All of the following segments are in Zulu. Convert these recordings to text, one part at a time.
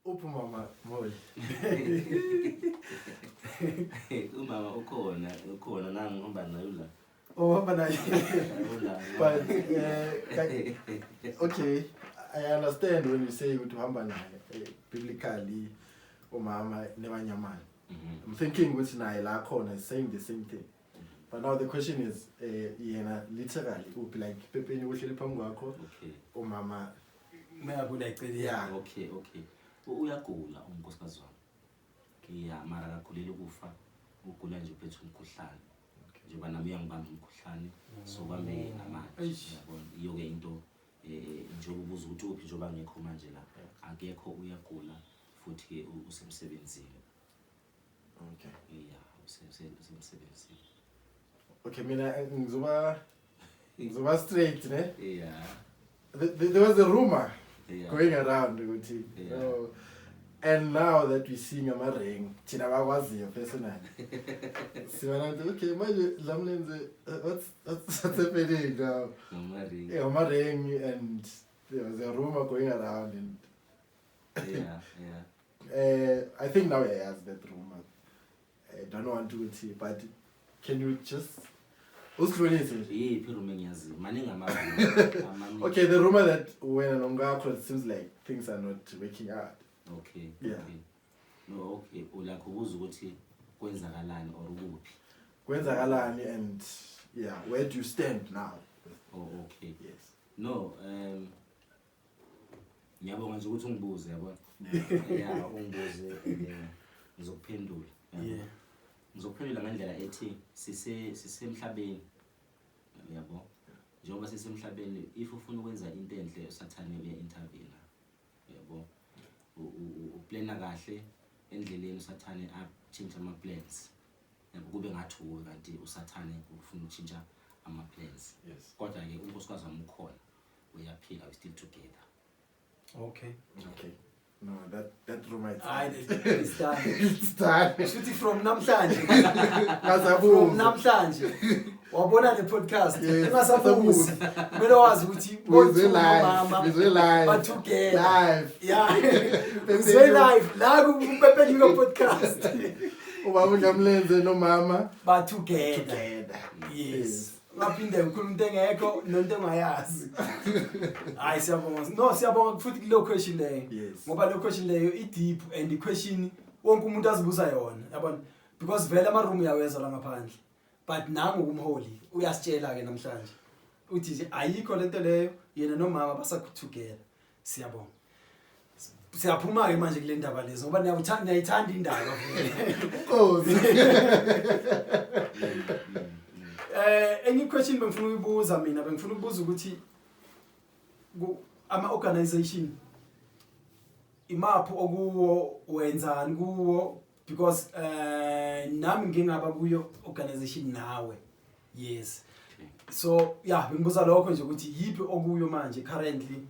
Uphi umama, Mholi? Umama ukhona, ukhona nangu, ngihamba naye ula. Uhamba naye? Ula. But like, okay, I understand when you say ukuthi uhamba naye, biblically umama nebanyamane. I'm thinking ukuthi naye la khona is saying the same thing. But now the question is, yena literally uphi? Like, pepeni uhleli phambi kwakho? Okay. Umama Mayakula eceleni. Yeah. Okay. Uyagula unkosikazi wami. Yeah, mara akakhuleli ukufa. Ugula nje, uphethe umkhuhlane. Njengoba nami uyangibamba umkhuhlane, so bambe yena manje. Eish. Uyabona, iyo-ke into, njengoba ubuza ukuthi uphi, njengoba ngekho manje la. Akekho, uyagula futhi-ke usemsebenzini. Yeah, usemsebenzini. Okay, mina ngizoba straight, ne? Yeah. There was a rumor going around ukuthi, oh, and now that we seeing ama-ring, thina bakwaziyo personally, sibona ukuthi okay, manje Dlamlenze, what's happening now? Ngama-ring. Yeah, ama-ring, and there was a rumor going around and I think now he has that rumor. I don't want to see, but can you just usihlonise nje? Yiphi i-rumour engiyaziyo? Maningi ama-rumour, amaningi. Okay, the rumor that wena nomkakho, it seems like things are not working out. Okay. Yeah. Okay. No, okay, ulakho ubuza ukuthi kwenzakalani or ukuphi? Kwenzakalani and yeah, where do you stand now? Oh, okay. Yes. No, ngiyabonga nje ukuthi ungibuze, yabona. Yeah, ungibuze, ngizokuphendula. Yabo. Ngizokuphendula ngendlela ethi sisemhlabeni. Yabo. Njengoba sisemhlabeni, if ufuna ukwenza into enhle, uSathane uya intervene. Yabo. Uplana kahle endleleni, uSathane achintsha ama plans. Yabo, kube ngathi uwe kanti uSathane ufuna ukutshintsha ama plans. Kodwa ke unkosikazi wami ukhona. Uyaphila, we still together. Okay. Okay. No, that rumor is Hayi, done. it's done. It's done. Shuthi from namhlanje. Ngasabuza. From namhlanje. Wabona le podcast. Yes, Ungasabuzi. ngasabuza. Kumele wazi ukuthi Ngizwe both live, mama ngizwe live. ba together. Live. Yeah. Ngizwe live la ku Pepenyuka podcast. Ubaba uDlamlenze nomama ba together. Together. Yes. Ngaphinde ngikhuluma into engekho nento engayazi. Hayi, siyabonga. No, siyabonga futhi kuleyo question leyo. Yes. Ngoba leyo question leyo i deep and i question wonke umuntu azibuza yona. Yabona? Because vele ama room uyawezwa la ngaphandle. But nangu umholi uyasitshela ke namhlanje. Uthi nje ayikho lento leyo, yena nomama basakuthukela. Siyabonga. Siyaphuma ke manje kule ndaba lezi ngoba niyayithanda indaba vele. Nkosi. Enye question bengifuna ukuyibuza mina, bengifuna ukubuza ukuthi ama organization imaphi okuwo, wenzani kuwo, because nami ngingaba kuyo organization nawe. Yes. So yeah, bengibuza lokho nje ukuthi yipi okuyo manje currently,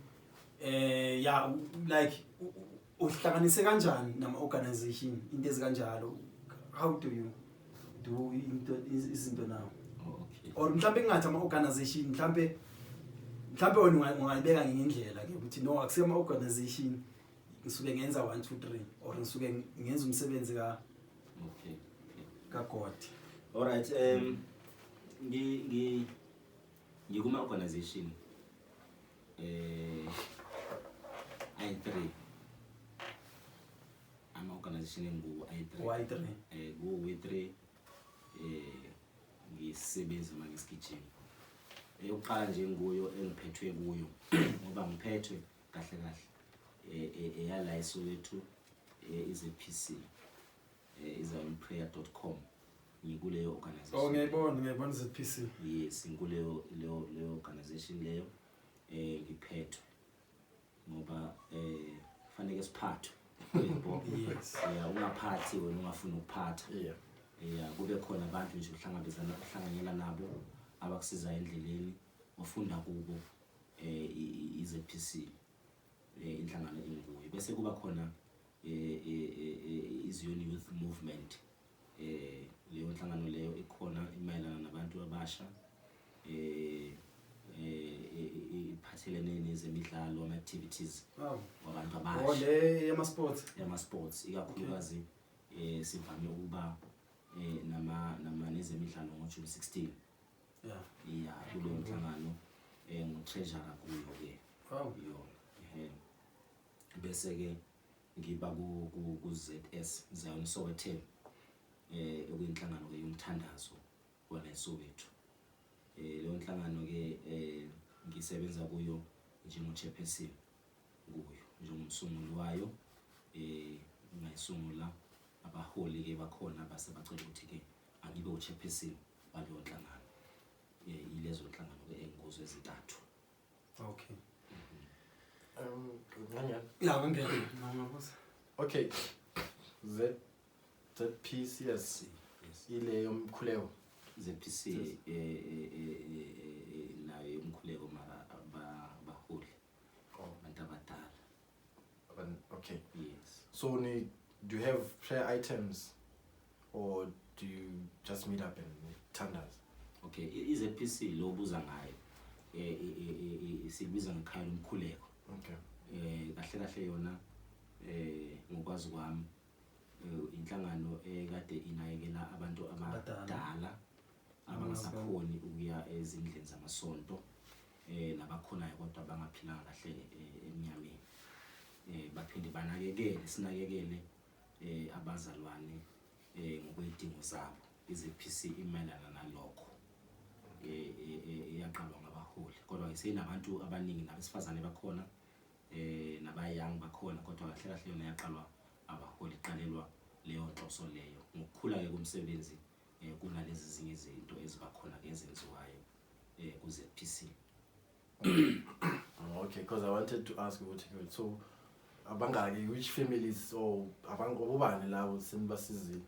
yeah, like uhlanganise kanjani nama organization, into ezikanjalo, how do you do into izinto now? Oh, okay. Or mhlambe ngingathi ama organization, mhlambe wena ungayibeka ngendlela ke ukuthi no, akusiyo ama organization, ngisuke ngenza 1 2 3 or ngisuke ngenza umsebenzi ka ka God. All right, ngikuma organization I3, ama organization engu I3. Y3. Ku Y3, ngisebenza manje ngisigijima. Eyokuqala nje nguyo engiphethwe kuyo ngoba ngiphethwe kahle kahle, eyala eSoweto, iZPC, izionprayer.com, ngikuleyo organization. Oh, ngiyayibona iZPC. Yes, ngikuleyo leyo organization leyo, ngiphethwe ngoba kufanele siphathwe. Yebo. Yes. Yeah, ungaphathi wena ungafuni ukuphatha. Yeah. Yeah, kube khona abantu nje uhlangabezana, uhlanganyela nabo abakusiza endleleni, ofunda kubo, iZPC, inhlangano enguyo. Bese kuba khona iZion Youth Movement, leyo nhlangano leyo ikhona imayelana nabantu abasha, ephathelene nezemidlalo, ama-activities wabantu Oh, abasha. Le yama sports. Yama-sports ikakhulukazi. Sivame ukuba nama nama nezemidlalo ngoJune 16. Yeah, kuleyo nhlangano ngu-treasurer kuyo-ke. Yona, ehe. Bese-ke ngiba ku ZS, Zion Sowetan, okuyinhlangano ke yomthandazo wala eSoweto. Leyo nhlangano ke ngisebenza kuyo njengo chairperson kuyo, njengomsunguli wayo. Ngayisungula, abaholi ke bakhona base bacela ukuthi ke angibe uchairperson waleyo nhlangano. Ilezo nhlangano ke engikuzo ezintathu. Okay. Ngangena. Yeah, ngangena. Ngabuza. Okay. ZPCS. Yes. Ile yomkhuleko. ZPC nayo yomkhuleko, mara abaholi abantu abadala. Okay. Yes. So do you have prayer items or do you just meet up and thandaza? Okay, i-ZPC lo obuza ngayo siyibiza ngekhaya lomkhuleko. Kahle kahle yona, ngokwazi kwami, inhlangano ekade inakekela abantu Abadala. abadala abangasakhoni ukuya ezindlini zamasonto, nabakhonayo kodwa bangaphilanga kahle emnyameni. Baphinde banakekele, sinakekele abazalwane ngokwezidingo zabo. I-ZPC imayelana nalokho. Iyaqalwa ngabaholi, kodwa ke seyinabantu abaningi, nabesifazane bakhona, nabayang bakhona, kodwa kahle kahle yona yaqalwa abaholi, iqalelwa leyo nhloso leyo. Ngokukhula ke komsebenzi kunalezi zinye izinto ezibakhona ke ezenziwayo ku ZPC. Oh, okay, because I wanted to ask ukuthi so abangaki, which families or abangobani labo senibasizile,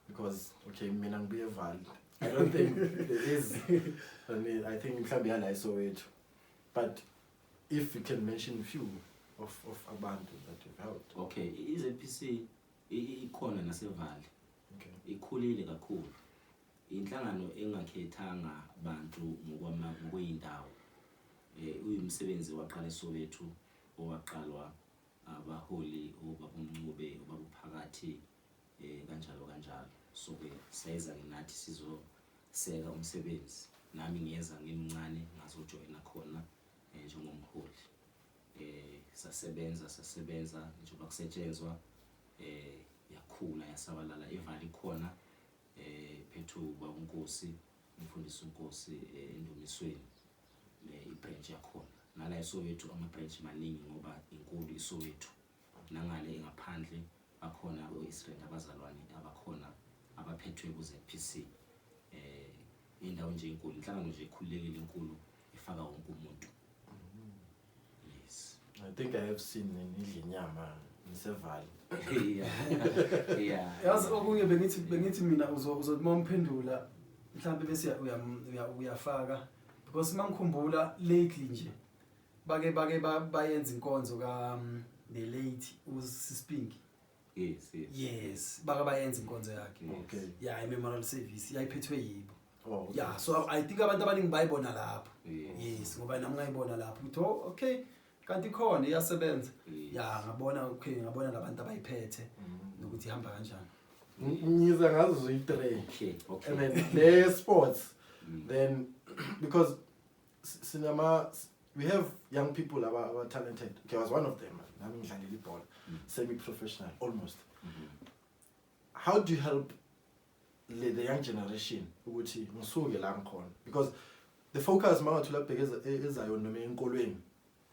because okay, mina ngibuye eVaal. I don't think there is, I mean, I think mhlawumbe yala eSoweto, but if you can mention few of abantu that you've helped. Okay, i-ZPC ikhona naseVaal. Ikhulile kakhulu, inhlangano engakhethanga bantu ngokweyindawo. Uyumsebenzi waqala eSoweto, owaqalwa abaholi obaba uMncube, ubaba uPhakathi, kanjalo kanjalo. So ke sayeza ke nathi sizoseka umsebenzi. Nami ngiyeza ngimncane, ngazojoyina khona njengomholi. Sasebenza, sasebenza njengoba kusetshenzwa, yakhula, yasabalala. EVaal ikhona, phethu ubaba uNkosi, umfundisi uNkosi, endumisweni, ibranch yakhona. Nala eSoweto ama branch maningi ngoba inkulu iSoweto. Nangale ngaphandle bakhona oIsrael, abazalwane abakhona abaphethwe ku ZPC. Indawo nje inkulu, inhlangano nje ekhululekile, enkulu, ifaka wonke umuntu. Yes. I think I have seen nidla inyama niseVaal. Yeah. Yazi, okunye bengithi mina uzothi uma umphendula mhlawumbe bese uyafaka, because mangikhumbula lately nje bake bayenza inkonzo ka the late uSispinki. Yes. Yes, bake bayenza inkonzo yakhe. Yes. Yeah, i-memorial service yayiphethwe yibo. Oh, okay. Yeah, so I think abantu abaningi bayibona lapho. Yes. Yes, ngoba nami ngayibona lapho ukuthi, oh okay, kanti khona iyasebenza. Yes. Yeah, ngabona, okay, ngabona labantu abayiphethe nokuthi ihamba kanjani. Ngiza ngazo zoyi-3. Okay. And then the sports, then because sinama, we have young people aba talented. Okay, I was one of them. Nami ngidlalela ibhola, semi professional almost. How do you help the young generation ukuthi ngisuke la ngikhona? Because the focus mangathula bheke ezayo noma enkolweni,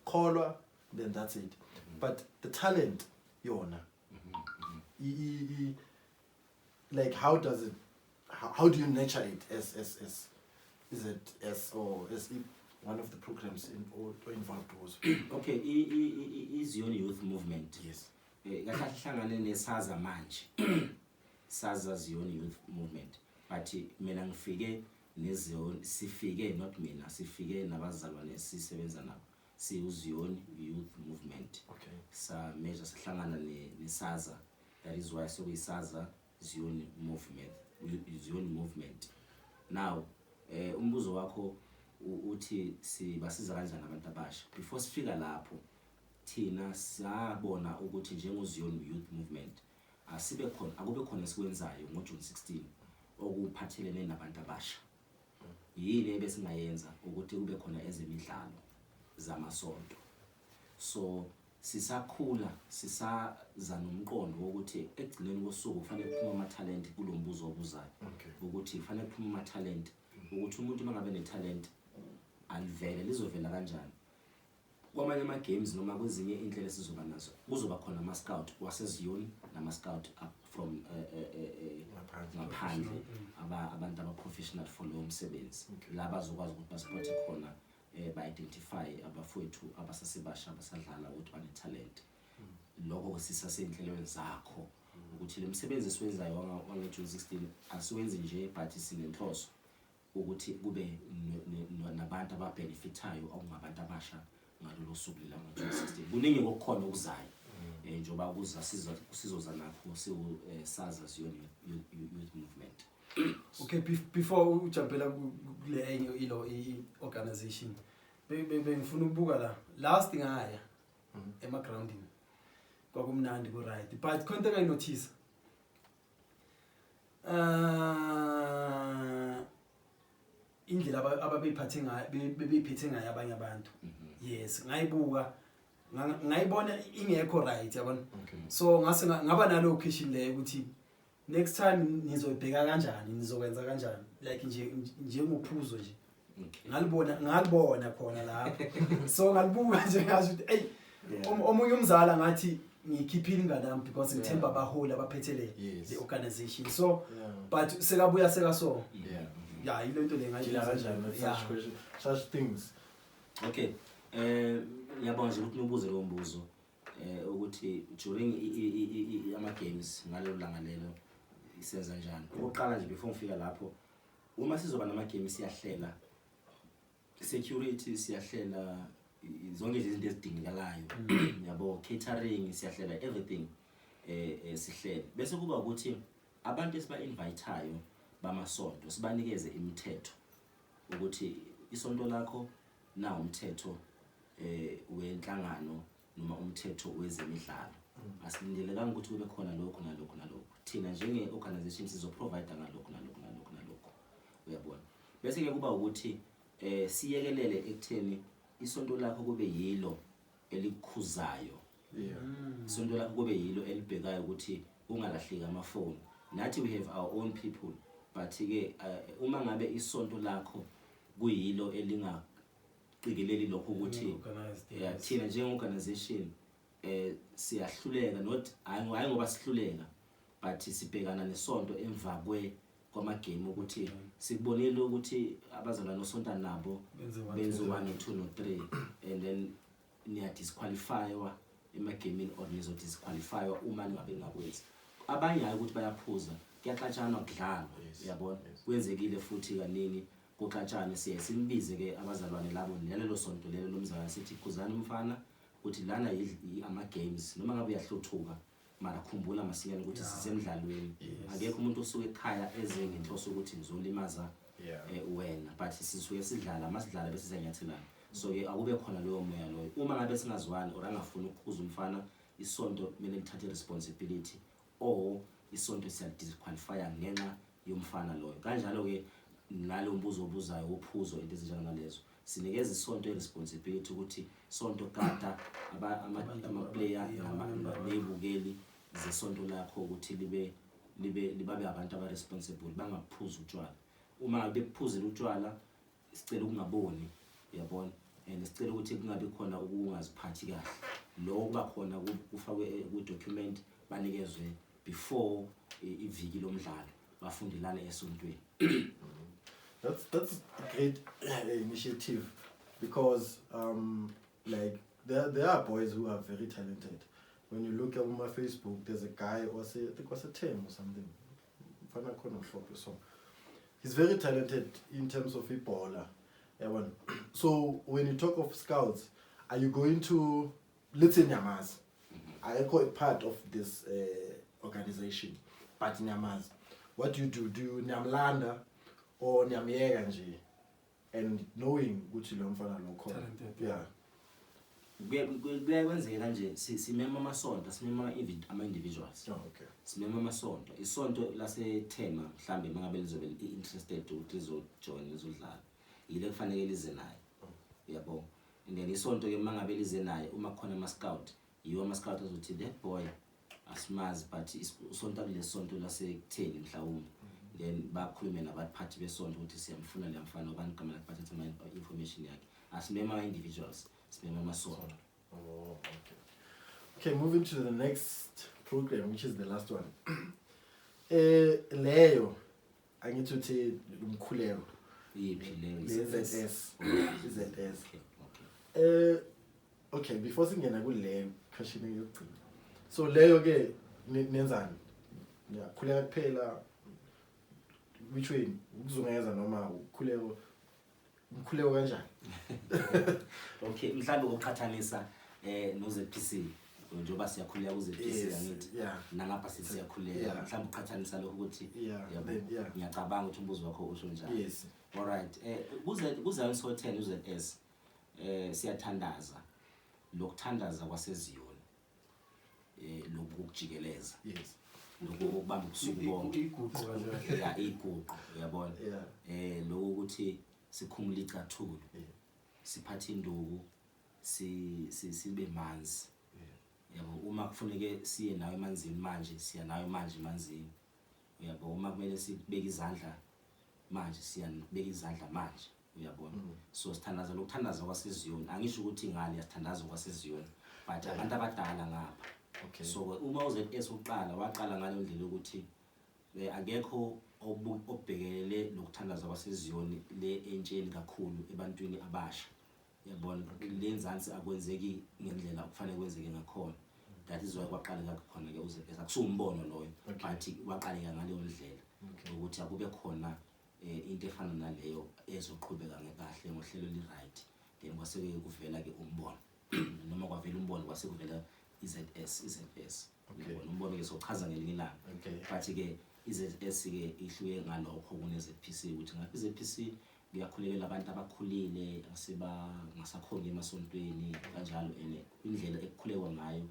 kholwa, then that's it. But the talent yona, like how do you nurture it as is it as or as one of the programs in or involved was? Okay, iZion Youth Movement. Yes. Kahle kahle hlangane neSAZA manje. SAZA Zion Youth Movement. But mina ngifike neZion, sifike, not mina, sifike nabazalwane sisebenza nabo. SiuZion Youth Movement. Sa measure sihlangana neSAZA. That is why sokuyiSAZA Zion Movement. Zion Movement. Now, umbuzo wakho Uthi sibasiza kanjani abantu abasha? Before sifika lapho, thina sabona ukuthi njengoZion Youth Movement asibe khona, akube khona esikwenzayo ngoJune 16 okuphathelene nabantu abasha. Yini ebesingayenza ukuthi kube khona ezemidlalo zamasonto? So sisakhula, sisaza nomqondo wokuthi ekugcineni kosuku kufanele kuphume ama-talent kulo mbuzo obuzayo, ukuthi kufanele kuphume ama-talent, ukuthi umuntu uma ngabe ne-talent alivele, lizovela kanjani kwamanye ama-games noma kwezinye iy'nhlelo esizoba nazo. Kuzoba khona ama-scout waseZion nama-scout up from Ngaphandle. ngaphandle, abantu aba-professional for lowo msebenzi, la bazokwazi ukuthi baspote khona, ba-identify abafowethu abasasebasha abasadlala ukuthi bane-talent. Lokho sisasey'nhlelweni zakho ukuthi le msebenzi esiwenzayo wange-June 16 asiwenzi nje, but sinenhloso ukuthi kube nabantu ababenefithayo okungabantu abasha ngalolo suku lela ngo-June 16. Kuningi okukhona okuzayo, njengoba kuza sizoza nakho siwu saza Zion Youth Movement. Okay, before ujumpela kule enye ilo i-organization, bengifuna ukubuka la last ngaya ema-groundini, kwakumnandi, ku-right, but khona into engayinothisa, indlela ababeyiphathe ngayo, bebeyiphethe ngayo abanye abantu. Yes, ngayibuka, ngayibona ingekho right, yabona. So ngase ngaba nalowo question leyo ukuthi next time nizoyibheka kanjani, nizokwenza kanjani, like nje njengophuzo nje. Ngalibona khona lapho, so ngalibuka nje, ngasho ukuthi ey, omunye umzala ngathi ngiyikhiphile ingane yami because ngithemba abaholi abaphethe le le organization, so but sekabuya sekaso ya, yile nto le. Deala kanjani with such question, such things? Okay, ngiyabonga nje ukuthi nibuze lo mbuzo, ukuthi during ama games ngalelo langa lelo isenza njani. Okokuqala nje, before ngifika lapho, uma sizoba nama games siyahlela security, siyahlela zonke nje izinto ezidingekalayo, yabo, catering, siyahlela everything, sihlele, bese kuba ukuthi abantu esiba inviteayo bamasonto sibanikeze imithetho ukuthi isonto lakho na umthetho wenhlangano noma umthetho wezemidlalo, asilindelekanga ukuthi kube khona lokhu nalokhu nalokhu. Thina njenge-organization sizoprovide ngalokhu nalokhu nalokhu nalokhu, uyabona. Bese-ke kuba ukuthi siyekelele ekutheni isonto lakho kube yilo elikukhuzayo, isonto lakho kube yilo elibhekayo ukuthi ungalahleki amafoni. Nathi we have our own people, but-ke uma ngabe isonto lakho kuyilo elingaqikeleli lokho ukuthi Organized, yeah, thina njenge-organization siyahluleka, not hayi ngoba sihluleka, but sibhekana nesonto emva kwe kwamagame ukuthi sikubonile ukuthi abazalwane osonta nabo benze one, benze two, 1 no 2 no 3, and then niyadisqualifywa emagamini or nizodisqualifywa uma ningabe ningakwenzi. Abanye hayi ukuthi bayaphuza, kuyaxatshanwa, kudlalwa, uyabona. Kwenzekile futhi kaningi kuxatshane, siye sinibize ke abazalwane labo nalelo sonto lelo lomzalwane, sithi khuzani umfana ukuthi lana ama-games, noma ngabe uyahluthuka, mara khumbula masinyane ukuthi sisemdlalweni. Akekho umuntu osuke ekhaya eze ngenhloso ukuthi ngizolimaza wena, but sisuke sidlala, masidlala bese siyanyathelana. So ke akube khona loyo moya loyo. Uma ngabe singazwani or angafuni ukukhuza umfana, isonto kumele lithathe responsibility or isonto siyadisqualifya ngenxa yomfana loyo. Kanjalo ke nalo mbuzo obuzayo wophuzo, into ezinjengalezo, sinikeza isonto i-responsibility ukuthi sonto gada ama-player ney'bukeli zesonto lakho ukuthi libe libe libabe abantu aba-responsible, bangaphuzi utshwala. Uma ngabe bekuphuzile utshwala, sicela ukungaboni, uyabona, and sicela ukuthi kungabi khona ukungaziphathi kahle. Lokho kuba khona kufakwe ku-document, banikezwe before iviki lomdlalo, bafundelane esontweni. That's a great initiative because like there are boys who are very talented. When you look at my Facebook, there's a guy was a, I think was a 10 or something. Mfana khona mhlophe, so he's very talented in terms of ibhola. Yabona. So when you talk of scouts, are you going to, let's say niyamazi? Ayekho a part of this organization, but niyamazi. What do you do? Do you niyamlanda or niyamyeka nje? And knowing ukuthi lo mfana lo khona. Talented. Yeah. Kuyaye kwenzeke kanje, simema amasonto, simema ama-individuals. Oh, okay. Simema amasonto, isonto laseThema mhlambe mangabe lizobe li-interested ukuthi lizojoin, lizodlala, yile kufanele lize naye, uyabo. And then isonto-ke mangabe lize naye, uma kukhona ama-scout, yiwo ama-scout azothi that boy asimazi, but usonto kule sonto lasekutheni mhlawumbe, then bakhulume nabaphathi besonto ukuthi siyamfuna leya mfana, ubani igama lakhe, bathathe ama-information yakhe. Asimema ama-individuals, simema amasonto. Oh, okay. Okay, moving to the next program, which is the last one. Leyo angithi uthi umkhuleko. Yiphi leyo? Le ZS. ZS. Okay. Okay, before singena kule question yokugcina. So leyo ke nenzani? Niyakhuleka kuphela, which way, ukuzungeza noma ukukhuleko, umkhuleko kanjani? Okay, mhlawumbe ukuqhathanisa no ZPC, njengoba siyakhuleka ku ZPC, angithi nangapha sithi siyakhuleka, mhlawumbe uqhathanisa lokho ukuthi yabo, Then, yeah. ngiyacabanga ukuthi umbuzo wakho usho njalo. Yes. All right, kuze 10 uZS, siyathandaza lokuthandaza kwaseZiyoni, lokhu ukujikeleza. Lokhu ukubamba ubusuku bonke. Iguqo kahle kahle. Yeah, iguqo, uyabona. Lokhu ukuthi sikhumule icathulo. Siphathe induku, sibe manzi. Yabo, uma kufuneke siye nawe emanzini manje, siya nawe manje emanzini. Uyabo, uma kumele sibeke izandla manje, siya kubeka izandla manje. Uyabona. So sithandaza lokuthandaza kwaseZiyoni. Angisho ukuthi ngale sithandaza kwaseZiyoni, but abantu abadala ngapha. So uma uZS uqala, waqala ngale ndlela ukuthi akekho obhekelele lokuthandaza kwaseZiyoni le entsheni kakhulu ebantwini abasha. Uyabona, le nzansi akwenzeki ngendlela okufanele kwenzeke ngakhona. That is why kwaqaleka khona ke uZS. Akusiwumbono loyo, but waqaleka ngaleyo ndlela. Ukuthi akube khona into efana naleyo ezoqhubeka kahle ngohlelo li right. Then kwase ke kuvela ke umbono. Noma kwavela umbono kwase kuvela iZS, iZS. Uyabona, umbono ke sochaza ngelinye ilanga. But ke iZS ke ihluke ngalokho kune ZPC, ukuthi ngapha iZPC kuyakhulekela abantu abakhulile aseba ngasakhongi emasontweni kanjalo, ene indlela ekukhulekwa ngayo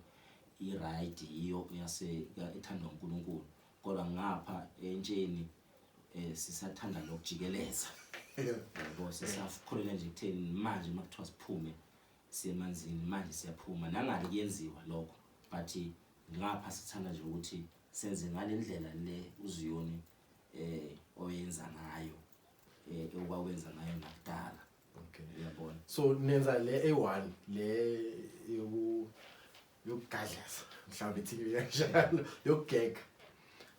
i right yiyo yase ethandwa uNkulunkulu. Kodwa ngapha entsheni sisathanda lokujikeleza. Yabo, sisakholelwa nje ekutheni manje uma kuthiwa siphume siye emanzini, manje siyaphuma, nangale kuyenziwa lokho, but ngapha sithanda nje ukuthi senze ngale ndlela le uZiyoni oyenza ngayo, okwawenza ngayo nakudala. Uyabona. So nenza le A1 le yokugadlaza mhlawumbe ithi kanjalo, yokugega.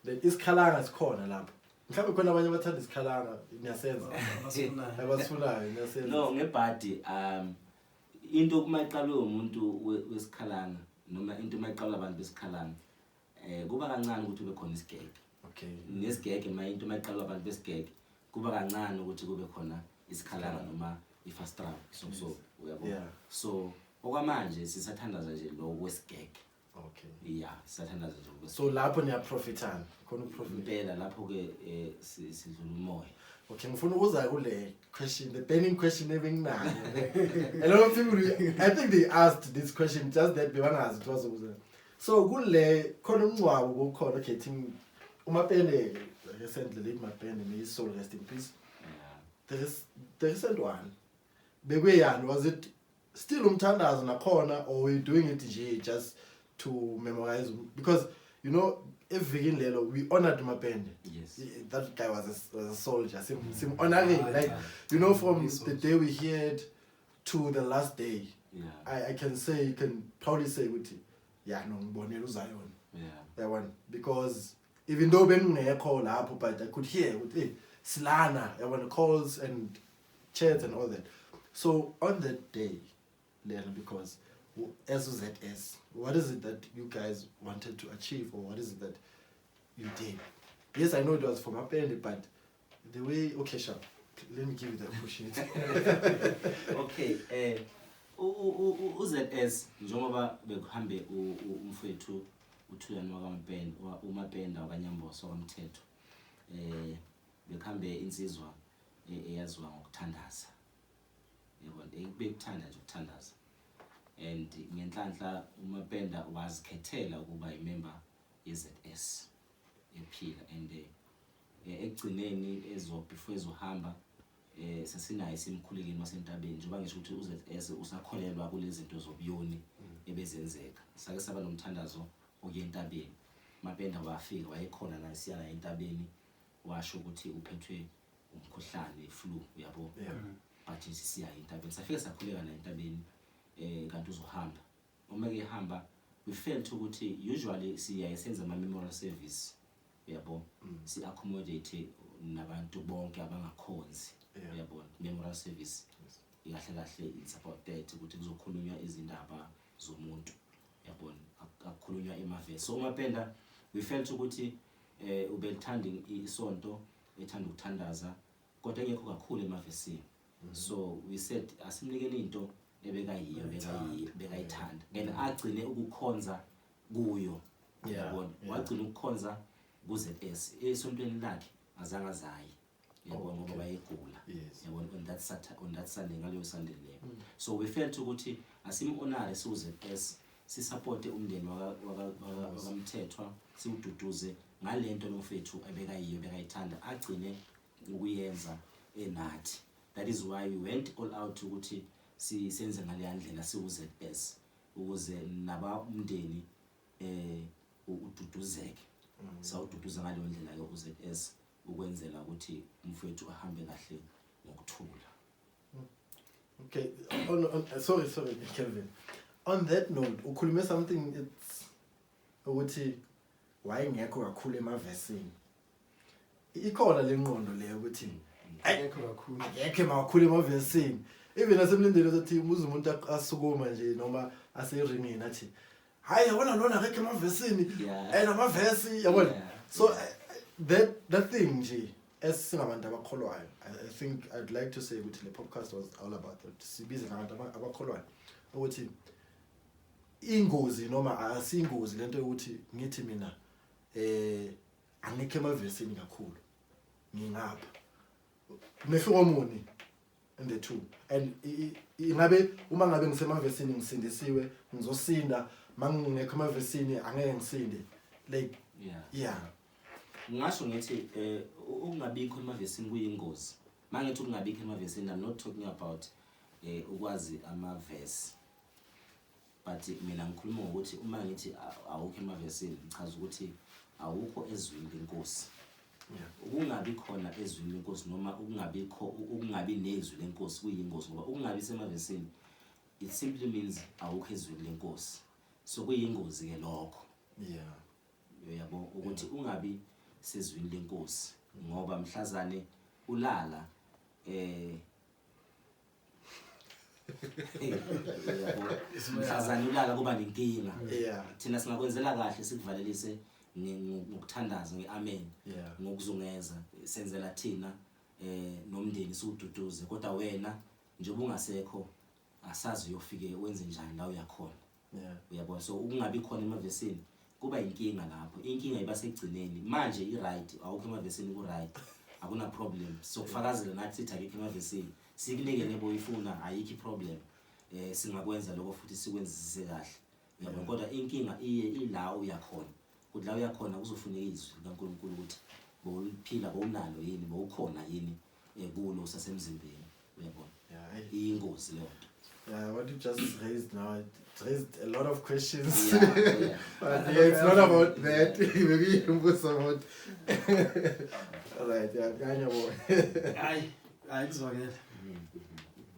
Then isikhalanga sikhona lapho. Mhlawumbe khona abanye abathanda isikhalanga, niyasenza. Abasifunayo. Abasifunayo, niyasenza. No, ngebhadi, into uma iqalwe umuntu wesikhalanga noma into uma iqalwe abantu besikhalanga, kuba kancane ukuthi kube khona isigege. Nesigege, uma into uma iqalwe abantu besigege, kuba kancane ukuthi kube khona isikhalanga noma i-fast track. So, uyabona. So okwamanje sisathandaza nje lo wesigege. Yeah, sisathandaza nje lokwesigege. So lapho niyaprofitana, khona uprofit. Impela lapho ke sidlula umoya. Okay, ngifuna ukuza kule question, the burning question ebenginayo. A lot of people, I think they asked this question just that bebangazi ukuthi bazobuza. So kule khona umncwabo kukhona, okay, team uMapende recently, late Mapende, may his soul rest in peace. There is the recent one. Bekuyani, was it still umthandazo nakhona, or were you doing it nje just to memorize? Because you know, evikini lelo we honored Mapende. That guy was a soldier. Sim honoring, from He's the soldier. day we heard to the last day. I can say, you can proudly say ukuthi yeah, no, ngibonela uZion. That one, because even though bengingekho lapho, but I could hear ukuthi hey, silana, yabona, calls and chats and all that. So on that day, then, because SZS, what is it that you guys wanted to achieve, or what is it that you did? Yes, I know it was for Mapende, but the way, okay, sure, let me give you the opportunity. Okay, UZS, njengoba bekuhambe umfowethu uThulani wakaMapende, uMapenda wakwaNyamboso waMthetho, bekuhambe insizwa eyaziwa ngokuthandaza. Yabona, bekuthanda nje ukuthandaza. And ngenhlanhla uMapenda wazikhethela ukuba imember ye-ZS ephila, and ekugcineni ezo before ezohamba sesinaye simkhulekeni wasentabeni, njengoba ngisho ukuthi uZS usakholelwa kulezi zinto zobuyoni ebezenzeka. Sake saba nomthandazo okuya entabeni, Mapenda wafika, wayekhona naye, siya naye entabeni, washo ukuthi uphethwe umkhuhlane, flu, uyabo, but siya entabeni, safika sakhuleka naye entabeni, kanti uzohamba. Uma ke ehamba, we felt ukuthi usually siyaye senze ama memorial service, uyabo, si accommodate nabantu bonke abangakhonzi, uyabona. Memorial service kahle kahle it's about that, ukuthi kuzokhulunywa izindaba zomuntu, uyabona, akukhulunywa emavesi. So uMapenda, we felt ukuthi ubelithanda isonto, ethanda ukuthandaza, kodwa engekho kakhulu emavesini. So we said asimnikele into ebekayiyo, bekayithanda and agcine ukukhonza kuyo, uyabona. Wagcina ukukhonza ku-ZS, esontweni lakhe azange azayi, uyabona, ngoba wayegula, yabona, on that Sunday, ngaleyo Sunday leyo. So we felt ukuthi asim-honore siwu-ZS, sisupporte umndeni wakaMthethwa, siwududuze ngalento lomfethu ebekayiyo, bekayithanda, agcine ukuyenza enathi. That is why we went all out ukuthi senze ngaleya ndlela siwu-ZS, ukuze naba umndeni ududuzeke. Sawududuza ngaleyo ndlela ke u-ZS, ukwenzela ukuthi umfowethu ahambe kahle ngokuthula. Okay, sorry Kelvin. On that note, ukhulume something, it's ukuthi wayengekho kakhulu emavesini. Ikhona lenqondo leyo ukuthi akekho kakhulu, akekho emakhulu emavesini. Even nasemlindeni uzothi umuze umuntu asukuma nje noma aseringini athi hayi, yabona lona akekho emavesini, and amavesi, yabona. So that thing nje, esingabantu abakholwayo, I think I'd like to say ukuthi le podcast was all about that. Sibize ngabantu abakholwayo ukuthi ingozi noma asingozi lento yokuthi ngithi mina angikho emavesini kakhulu, ngingapha. Mehluko muni in the two? And ingabe uma ngabe ngisemavesini ngisindisiwe, ngizosinda? Mangingekho emavesini angeke ngisinde, like? Yeah. Ngingasho ngithi ukungabikho emavesini kuyingozi. Mangithi ukungabikho emavesini, I'm not talking about ukwazi amavesi, but mina ngikhuluma ngokuthi uma ngithi awukho emavesini, ngichaza ukuthi awukho ezwini lenkosi. Ukungabi khona ezwini lenkosi noma ukungabikho, ukungabi nezwi lenkosi kuyingozi, ngoba ukungabi semavesini, it simply means awukho ezwini lenkosi. So kuyingozi ke lokho, uyabo, ukuthi ungabi sezwini lenkosi, ngoba mhlazane ulala, uyabo, mhlazane ulala kuba nenkinga. Thina singakwenzela kahle, sikuvalelise ngokuthandaza, ngeamen, ngokuzungeza, senzela thina nomndeni, siwududuze, kodwa wena njengoba ungasekho asazi uyofike wenze njani la uyakhona. Uyabona, so ukungabi khona emavesini kuba inkinga lapho. Inkinga iba sekugcineni. Manje i-right, awukho emavesini, ku-right, akuna problem. Sokufakazela nathi sithi akekho emavesini, sikunike lebo uyifuna, ayikho i-problem. Singakwenza lokho futhi sikwenzisise kahle, uyabona. Kodwa inkinga iye ila uyakhona, ukuthi la uyakhona kuzofuneka izwi likaNkulunkulu, ukuthi bowuliphila, bowunalo yini, bowukhona yini kulo usasemzimbeni, uyabona. Iyingozi leyo nto. Yeah, what you just raised now, it raised a lot of questions. But yeah, it's not about that. Maybe you about. All right, yeah, kanya boy. Hayi, hayi, kuzwakele.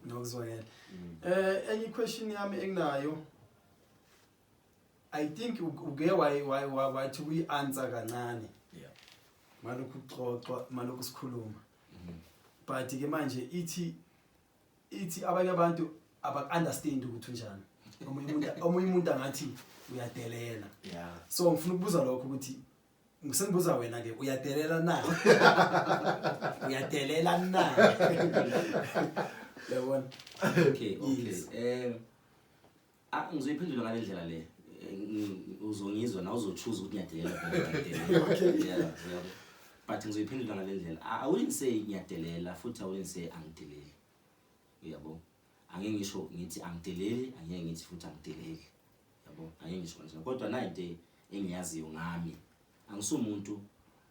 Nokuzwakele. Enye question yami enginayo, I think uke wathi uyi answer kancane. Malokhu kuxoxwa, malokhu sikhuluma. But ke manje ithi abanye abantu abaku-understand ukuthi unjani. Omunye umuntu angathi uyadelela. So ngifuna ukubuza lokho ukuthi ngisengibuza wena ke, uyadelela na? Uyadelela na? Yabona? Okay. Yes. Ngizoyiphendula ngale ndlela le. Uzongizwa na uzochoose ukuthi ngiyadelela noma ngiyadelela. Okay. Yeah. But ngizoyiphendula ngale ndlela. I wouldn't say ngiyadelela, futhi I wouldn't say angideleli. Uyabo? Angeke ngisho ngithi angideleli, angeke ngithi futhi angideleli, yabo, angeke ngisho kanjalo. Kodwa nayi into engiyaziyo ngami, angisumuntu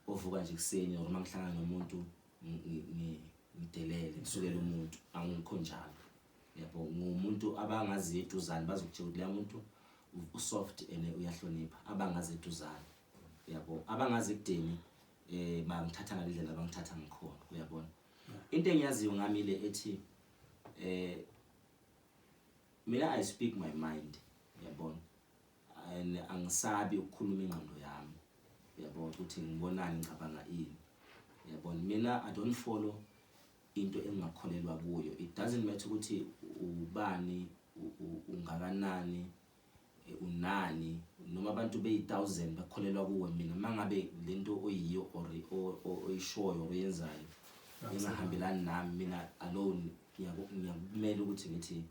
ovuka nje ekuseni or uma ngihlangana nomuntu ngidelele, ngisukele umuntu, angikho njalo, yabo. Ngumuntu abangazi eduzane bazokutshela ukuthi leya muntu usoft and uyahlonipha, abangazi eduzane, yabo. Abangazi ekudeni bangithatha ngalendlela abangithatha ngikhona, uyabona. Into engiyaziyo ngami le ethi mina I speak my mind, uyabona, and angisabi ukukhuluma ingqondo yami, uyabona, ukuthi ngibonani, ngicabanga ini, uyabona. Mina I don't follow into engingakholelwa kuyo. It doesn't matter ukuthi ubani, ungakanani, unani, noma abantu beyi-1000 bakholelwa kuwe, mina mangabe lento oyiyo or oyishoyo or oyenzayo ingahambelani nami, mina alone ngiyakumela ukuthi ngithi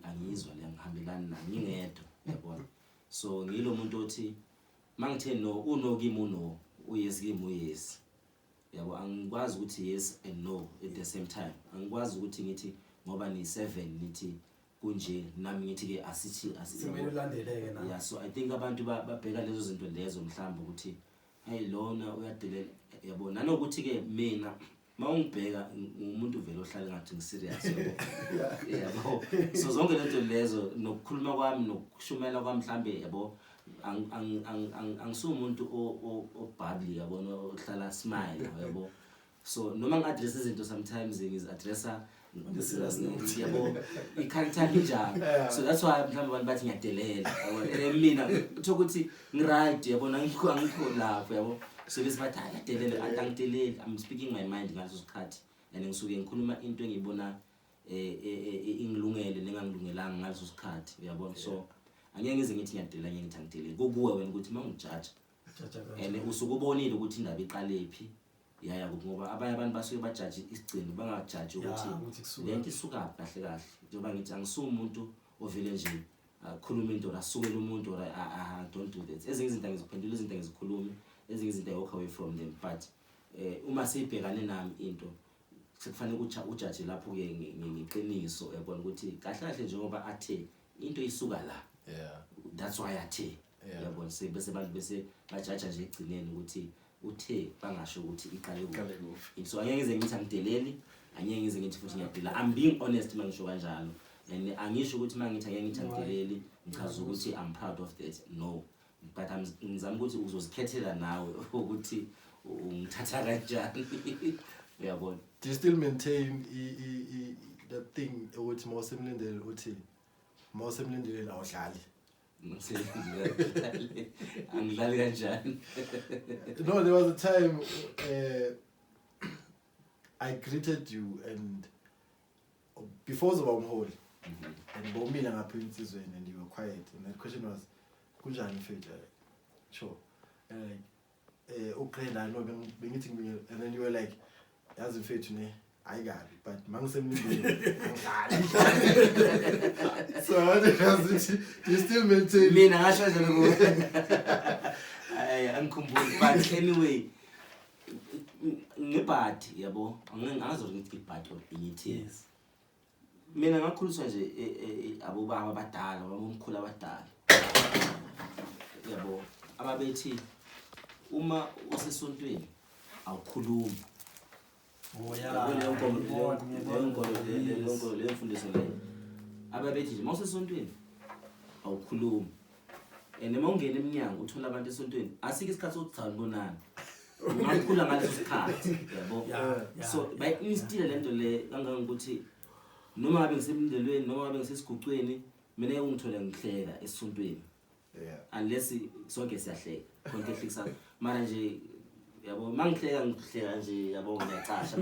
angiyizwa le, angihambelani nami ngingedwa, uyabona. So ngilo muntu othi mangithe no, uno kimi uno, uyes kimi uyes, yabo. Angikwazi ukuthi yes and no at the same time. Angikwazi ukuthi ngithi ngoba ni 7 nithi kunje, nami ngithi ke asithi simele ulandeleke na. Yeah, so I think abantu babheka lezo zinto lezo mhlawumbe ukuthi hey, lona uyadelela, yabo. Nanokuthi ke mina mawungibheka ngumuntu vele ohlala ngathi ngiserious, yabo, yabo. So zonke lento lezo nokukhuluma kwami nokushumela kwami mhlambe, yabo, angisumuntu obubbly, yabona, ohlala smile, yabo. So noma ngi-address izinto sometimes ngizi-addressa, yabo, i-character yami injalo. So that's why mhlawumbe abantu bathi ngiyadelela, yabo. Mina utho ukuthi ngi-right, yabona, angikho lapho, yabo. So bese bathi hayi, uyadelela. Angideleli, I'm speaking my mind ngaleso sikhathi and ngisuke ngikhuluma into engiyibona ingilungele nengangilungelanga ngaleso sikhathi, uyabona. So angeke ngize ngithi ngiyadelela, ngeke ngithi angideleli. Kukuwe wena ukuthi uma ungijaja and usuke ubonile ukuthi indaba iqalephi yaya kuphi, ngoba abanye abantu basuke bajaji isigcino, bangajaji ukuthi lento isukaphi kahle kahle. Njengoba ngithi angisumuntu ovele nje akhuluma into or asukele umuntu or I don't do that. Ezinye izinto angiziphenduli, izinto angizikhulumi, ezinye izinto I walk away from them. But uma seyibhekane nami into, sekufanele ukuthi ujaje lapho-ke ngeqiniso, uyabona, ukuthi kahle kahle njengoba athe into isuka la, that's why athe, uyabona. Bese abantu bese bajaja nje ekugcineni ukuthi uthe, bangasho ukuthi iqale kuphi. So angeke ngize ngithi angideleli, angeke ngize ngithi futhi ngiyadela. I'm being honest uma ngisho kanjalo, and angisho ukuthi uma ngithi angeke ngithi angideleli ngichaza ukuthi I'm proud of that, no. But ngizama ukuthi uzozikhethela nawe ukuthi ungithatha kanjani, uyabona. Do you still maintain that thing ukuthi mawusemlindele, uthi mawusemlindeleni awudlali? Angidlali kanjani? No, there was a time I greeted you and before uzoba umholi, and bowumile ngapha insizweni and you were quiet, and the question was, kunjani mfethu? Sure. And like uqeda no bengithi ngibingelele, and then you were like, yazi mfethu ne, ayikabi, but mangisemlindeni angidlali. So I wanted to ask ukuthi do you still maintain? Mina ngasho kanjalo kuwe? Hayi, angikhumbuli, but anyway ngebhadi, yabo, angazi ngithi ibhadi or ngithi mina ngakhuliswa nje abobaba abadala, abomkhulu abadala, yabo, ababethi uma usesontweni awukhulumi. Oh yeah. Yabo, leyo nkolo, leyo mfundiso leyo, ababethi nje uma usesontweni awukhulumi, and uma ungena emnyango uthola abantu esontweni, asikho isikhathi sokuthi sanibonani, ungakhula ngaleso sikhathi, yabo. So bayi-instile le nto le kangangokuthi noma ngabe ngisemndelweni, noma ngabe ngisesigucweni, mina ungithole ngihleka esontweni, unless sonke siyahleka khona ehlekisa. Mara nje, yabo, mangihleka ngihleka nje, yabo, ngiyacasha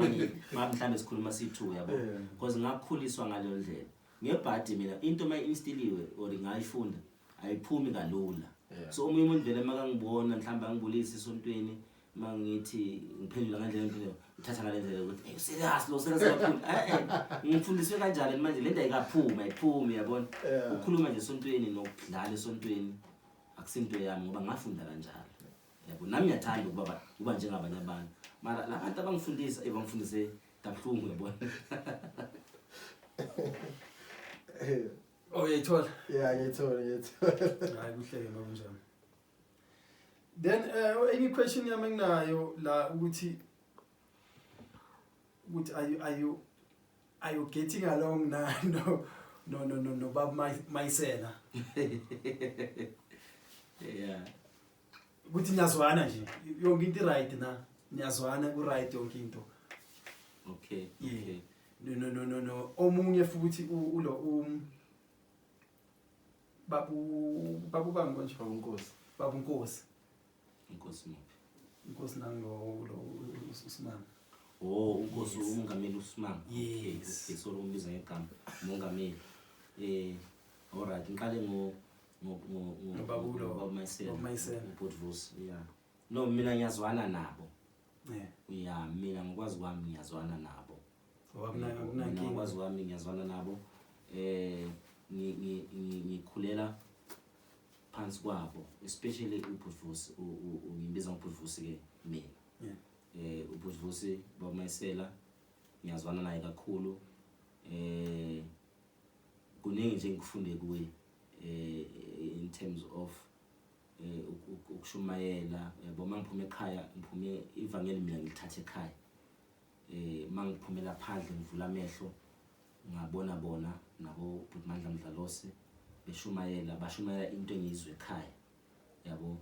ma mhlambe sikhuluma siyi-two, yabo, because ngakhuliswa ngaleyo ndlela. Ngebhadi mina into uma instiliwe or ngayifunda ayiphumi kalula. So omunye umuntu vele makangibona mhlawumbe angibulise esontweni, mangithi ngiphendula ngendlela ngiphendula, uthatha ngale ndlela ukuthi hey, serious lo, serious kakhulu. Ngifundiswe kanjalo manje, le nto ayikaphumi, ayiphumi, yabona. Ukukhuluma nje esontweni nokudlala esontweni akusinto yami, ngoba ngafunda kanjalo, yabo. Nami ngiyathanda ukuba njengabanye abantu, mara la bantu abangifundisa bangifundise kabuhlungu, yabona. Oh, uyayithola? Yeah, ngiyithola, ngiyithola. Hayi, kuhleke makunjalo. Then any question yami enginayo la ukuthi are you getting along na no baba Mayisela? Yeah. Ukuthi niyazwana nje yonke into, right na? Niyazwana, ku right yonke into? Okay. Yeah. Okay. No, omunye futhi ulo babu bani konje? Unkosi. Babu Nkosi. Inkosi muphi? Inkosi nango lo uSimanga. Oh, unkosi. Yes. Umongameli uSimanga. Yes. Okay, so umbiza ngegama umongameli. Alright, ngiqale ngo ngo ngo ngo Ngobaba ngobaba Mayisela. Baba Mayisela. Ubhuti Vusi, yeah. No, mina ngiyazwana nabo. Yeah, mina ngokwazi kwami ngiyazwana nabo. Akuna Mina akunankinga. ngokwazi kwami ngiyazwana nabo. Ngikhulela phansi kwabo, especially ubhuti Vusi, ngimbiza ngobhuti Vusi ke mina. Ubhuti Vusi baba Mayisela ngiyazwana naye kakhulu. Kuningi nje engikufunde kuye in terms of ukushumayela, yabo. Mangiphuma ekhaya, ngiphume ivangeli mina ngilithatha ekhaya. Mangiphumela phandle, ngivula amehlo, ngabona bona nabo bhuti Mandla Mdlalose beshumayela, bashumayela into engiyizwe ekhaya, yabo.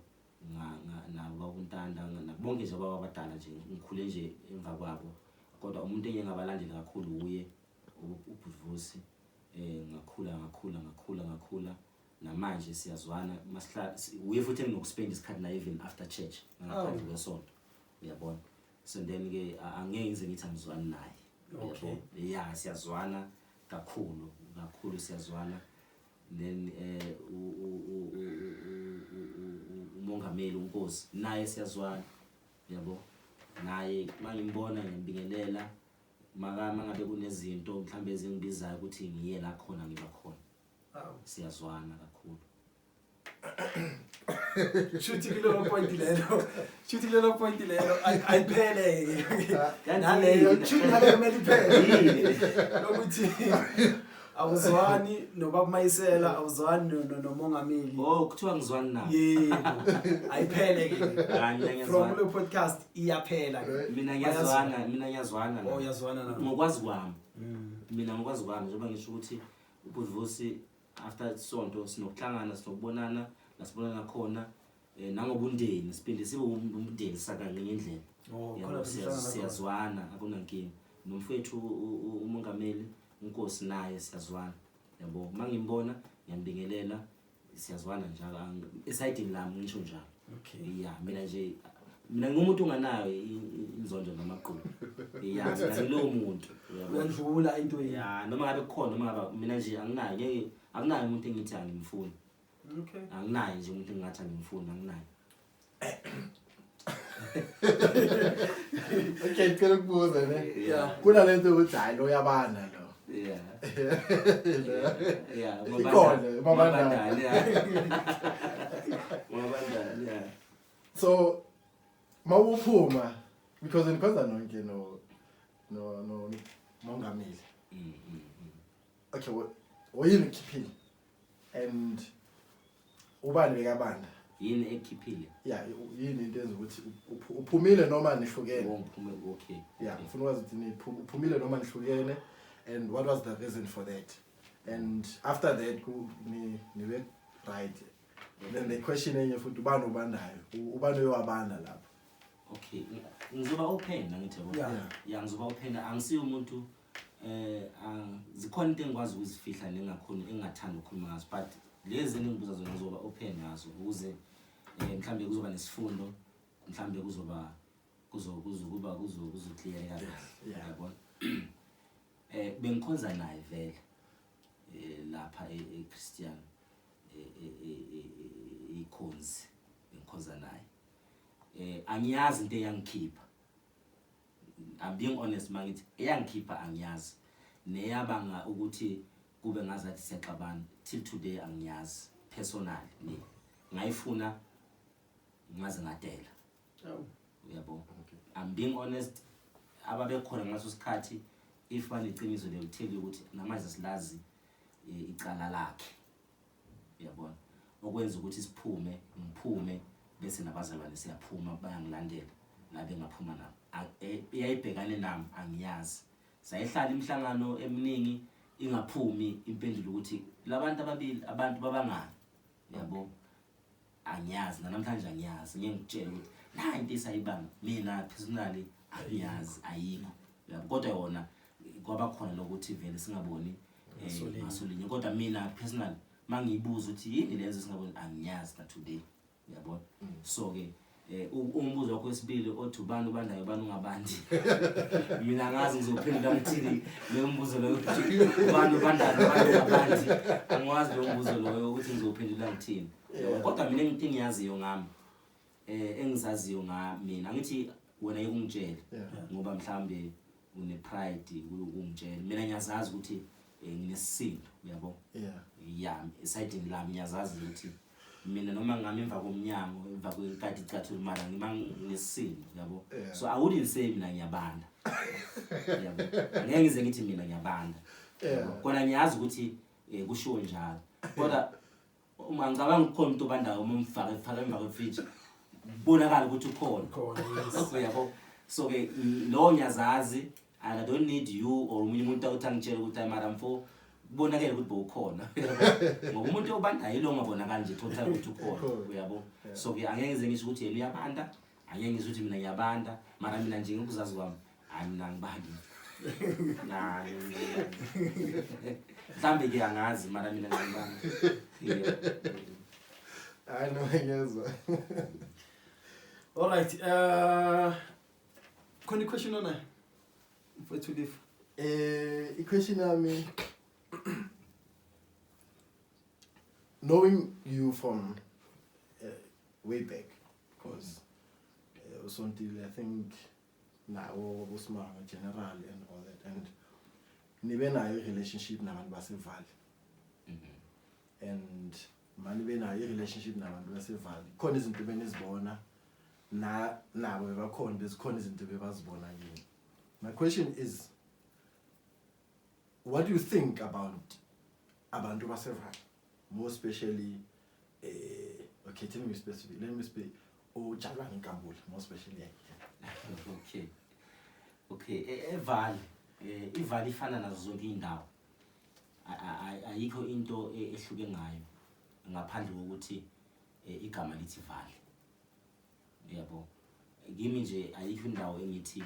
Nabo bakuntanda bonke nje ababa abadala nje, ngikhule nje emva kwabo, kodwa umuntu engike ngabalandela kakhulu uye ubhuti Vusi. Ngakhula, ngakhula, ngakhula, ngakhula, namanje siyazwana. Masihlala uye futhi enginokuspend isikhathi naye even after church, ngaphandle kwesonto, uyabona. So then ke angeke ngize ngithi angizwani naye. Uyabo? Yeah, siyazwana kakhulu kakhulu, siyazwana. Then umongameli uNkosi naye siyazwana, yabo. Naye mangimbona ngiyambingelela, maka mangabe kunezinto mhlambe ezingibizayo ukuthi ngiye la khona, ngiba khona. Awu. Siyazwana kakhulu. Shuthi kulelo point lelo ayiphele naleyo. Shuthi naleyo kumele iphele. Lokuthi awuzwani nobaba Mayisela, awuzwani nomongameli. Oh, kuthiwa ngizwani nawo? Yebo, ayiphele ke. Hayi, mina From ngiyazwana. kule podcast iyaphela ke. Mina ngiyazwana, mina ngiyazwana Oh, uyazwana nabo. Ngokwazi kwami, mina ngokwazi kwami, njengoba ngisho ukuthi ubhuti Vusi after sonto sinokuhlangana, sinokubonana la sibonana khona, nangobundeni siphinde sibe umndeni saka ngenye indlela. Oh, Yabo, khona sihlangana khona. Siyazwana, akunankinga. Nomfowethu umongameli uNkosi naye siyazwana, yabo. Uma ngimbona ngiyambingelela, siyazwana njalo. Esayidini lami ngisho njalo. Ya, mina nje, mina ngumuntu onganayo inzondo namagqubu. Ya, mina ngilowo muntu, uyabo. Uyandlula entweni. Ya, noma ngabe kukhona, noma ngabe mina nje anginayo, ngeke, akunayo umuntu engithi angimfuni. Anginayo nje umuntu engingathi angimfuni, anginayo. Okay, ngicela ukubuza ne. Yeah. Kunalento ukuthi hayi, lo yabana lo. Yeah. Ikhona, mabandana. Mabandana, yeah. Mabandana, yeah. So mawuphuma, because nikhonza nonke no mongameli. Okay, oyini ukhiphile? And ubani bekabanda? Yini ekhiphile? Yeah, yini into enza ukuthi uphumile noma nihlukene? Oh, ngiphume, okay. Yeah, ngifuna ukwazi ukuthi uphumile noma nihlukene, and what was the reason for that? And after that nibe right. Then the question enye futhi, ubani obandayo? Ubani oyowabanda lapho? Okay, ngizoba open, angithi yabo. Yeah. Yeah, ngizoba open. Angisiyo umuntu zikhona into engikwazi ukuzifihla nengakhoni engingathanda ukukhuluma ngazo, but lezi engibuza zona ngizoba open ngazo ukuze mhlambe kuzoba nesifundo, mhlambe kuzoba kuzo kuzokuba kuzo kuzocleareka kahle. Yabona. Bengikhonza naye vele lapha eChristian ikhonzi, bengikhonza naye. Angiyazi into eyangikhipha. I'm being honest mangithi eyangikhipha angiyazi, neyabanga ukuthi kube ngazathi siyaxabana, till today angiyazi personally. Mina ngayifuna ngaze ngadela. Uyabo. I'm being honest, ababekhona ngaso sikhathi, if baneqiniso they will tell you ukuthi namanje silazi. icala lakhe, uyabona, okwenza ukuthi siphume, ngiphume bese nabazalwane siyaphuma, bayangilandela nabe ngaphuma nabo. Iyayibhekane nami, angiyazi. Sayihlala imihlangano eminingi ingaphumi impendulo ukuthi labantu ababili abantu babangani, yabo. Angiyazi namhlanje, angiyazi, ngeke ngikutshele ukuthi la into esayibanga mina personally, angiyazi, ayikho, yabo. Kodwa yona kwaba khona lokuthi vele singaboni Ngasolinye. Ngasolinye. Kodwa mina personally mangiyibuza ukuthi yini lenzo singaboni, angiyazi na today, uyabona. So ke umbuzo wakho wesibili othi ubani ubandayo, ubani ungabandi, mina angazi ngizophendula ngithini leyo mbuzo loyo, ukuthi ubani ubandayo, ubani ungabandi. Angiwazi loyo mbuzo loyo ukuthi ngizophendula ngithini. Kodwa mina into engiyaziyo ngami, engizaziyo nga mina, angithi wena yeke ungitshele ngoba mhlambe une pride ukungitshela. Mina ngiyazazi ukuthi nginesisindo, uyabo. Ya, esayidini lami ngiyazazi ukuthi mina noma ngami emva komnyango, emva kwenkati icathulo, mara ngima nginesisindo, yabo. So I wouldn't say mina ngiyabanda, yabo. Angeke ngize ngithi mina ngiyabanda. Kona ngiyazi ukuthi kushiwo njalo, kodwa uma ngicabanga ukukhona umuntu obandayo, uma umfake fake emva kwefriji, kubonakala ukuthi ukhona. Khona, yes. Uyabo, so ke lo ngiyazazi and I don't need you or omunye umuntu ukuthi angitshele ukuthi hayi mara mfo, kubonakele ukuthi bowukhona, ngoba umuntu obandayo ilo ungabonakali nje total ukuthi ukhona. Ukhona. Uyabo. So ke angeke ngize ngisho ukuthi yena uyabanda, angeke ngisho ukuthi mina ngiyabanda, mara mina nje ngokuzazi kwami, hayi, mina angibandi na mhlambe ke angazi, mara mina ngiyabanda. Yeah. Hayi, no, ngiyezwa. All right, khona i-question onayo, mfowethu Lifa? I-question yami, knowing you from way back, because usontile, I think nawo uSimanga general and all that, and nibe nayo i-relationship nabantu baseVaal, and mani nayo i-relationship nabantu baseVaal, khona izinto benizibona na nabo bebakhona, bezikhona izinto bebazibona kini. My question is, what do you think about abantu baseVaal, more especially okay, tell me specific, let me speak uJabulani Nkambule more especially, yeah. Okay, eVaal, iVaal ifana nazo zonke indawo. Ayikho into ehluke ngayo ngaphandle kokuthi igama lithi Vaal, yabo. Kimi nje ayikho indawo engithi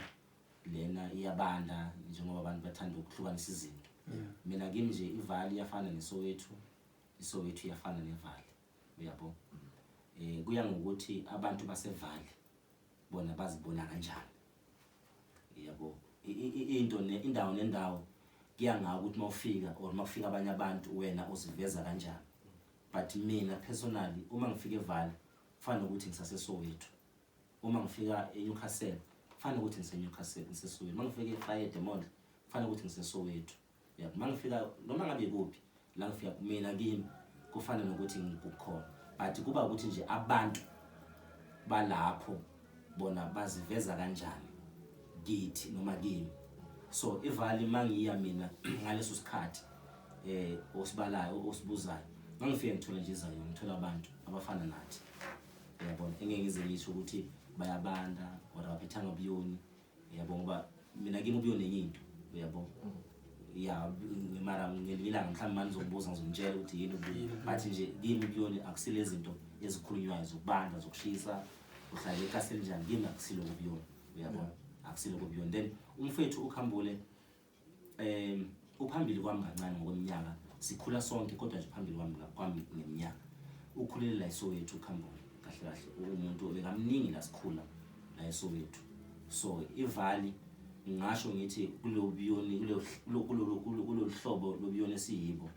lena iyabanda, njengoba abantu bathanda ukuhlukanisa izinto. Mina kimi nje iVaal iyafana neSoweto, iSoweto iyafana neVaal, uyabo. Kuya ngokuthi abantu baseVaal bona bazibona kanjani, yabo. Into ne indawo nendawo kuya ngawo ukuthi mawufika or makufika abanye abantu, wena uziveza kanjani. But mina personally, uma ngifika eVaal kufana nokuthi ngisaseSoweto, uma ngifika eNewcastle kufana nokuthi ngiseNewcastle, ngiseSoweto, uma ngifika eVryheid eMondlo kufana nokuthi ngiseSoweto, yabo. Uma ngifika noma ngabe kuphi la ngifika, mina kimi kufana nokuthi ngikukhona, but kuba ukuthi nje abantu balapho bona baziveza kanjani kithi noma kimi. So iVaal mangiya mina ngaleso sikhathi osibalayo osibuzayo, ngangifike ngithola nje izayo, ngithola abantu abafana nathi, uyabona. Engeke ngize ngisho ukuthi bayabanda or abaphethanga ubuyoni, uyabo, ngoba mina kimi ubuyoni enye into, uyabo. Ya, mara ngelinye ilanga mhlawumbe manje ngizokubuza, ngizomtshela ukuthi yini ubuyoni, but nje kimi ubuyoni akusile izinto ezikhulunywayo zokubanda, zokushisa, uhlala ekasi elinjani. Kimi akusilo ubuyoni, uyabona, akusilo ubuyoni. Then umfethu uKhambule uphambili kwami kancane ngokweminyaka, sikhula sonke, kodwa nje phambili kwami ngeminyaka. Ukhulele la eSoweto uKhambule, kahle kahle umuntu bekamningi la sikhula la eSoweto. So iVaal ngisho ngithi kulobuyoni, kulolu hlobo lobuyoni esiyibo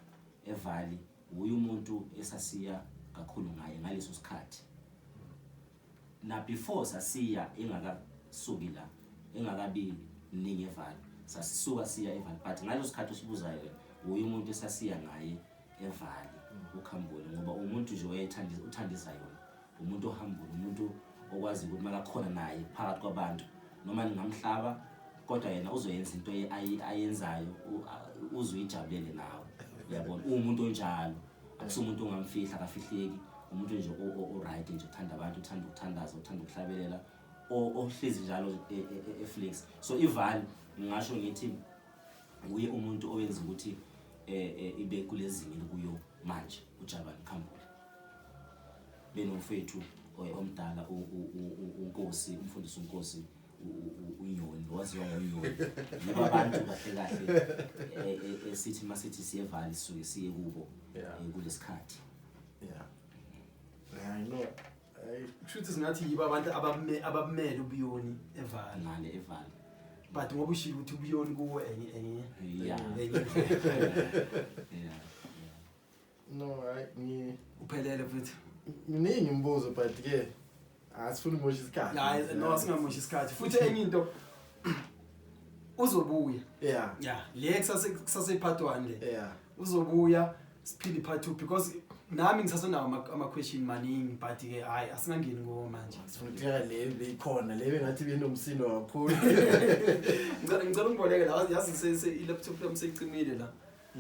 eVaal, uye umuntu esasiya kakhulu ngaye ngaleso sikhathi, na before sasiya engakasuki la, engakabi mningi eVaal, sasisuka siya eVaal, but ngaleso sikhathi usibuzayo wena, uye umuntu esasiya ngaye eVaal uKhambule, ngoba umuntu nje wayethanda, uthanda izayona, umuntu ohambule, umuntu okwazi ukuthi makakhona naye phakathi kwabantu, noma ningamhlaba kodwa yena uzoyenza into ayenzayo, uze uyijabulele nawe. Uyabona, uwumuntu onjalo, akusumuntu ongamfihla, akafihleki, umuntu nje o-right nje, uthanda abantu, uthanda ukuthandaza, uthanda ukuhlabelela, ohlezi njalo e-flex. So iVaal ngingasho ngithi nguye umuntu owenza ukuthi ibe kulezinga elikuyo manje uJabulani Khambule. Benomfethu omdala uNkosi, umfundisi uNkosi uNyoni, waziwa ngoNyoni. Yibo abantu kahle kahle esithi masithi siyeVaal sisuke siye kubo kulesikhathi. Yeah. Yeah, I know. Kusho ukuthi singathi yibo abantu abamele uBuyoni eVaal. Ngale eVaal. But ngoba ushilo ukuthi uBuyoni kuwe enye enye. Yeah. Yeah. No, I ngi uphelele futhi. Miningi imibuzo but ke asifuni ukumosha isikhathi. Hayi, no, singamoshi isikhathi. Futhi enye into uzobuya. Yeah. Yeah, le kusase part 1 le. Yeah. Uzobuya siphinde part 2 because nami ngisasenawo ama question maningi but ke hayi asingangeni kuwo manje. Sifuna ukuthenga le beyikhona le bengathi benomsindo kakhulu. Ngicela ungiboleke la, yazi se i laptop yami seyicimile la.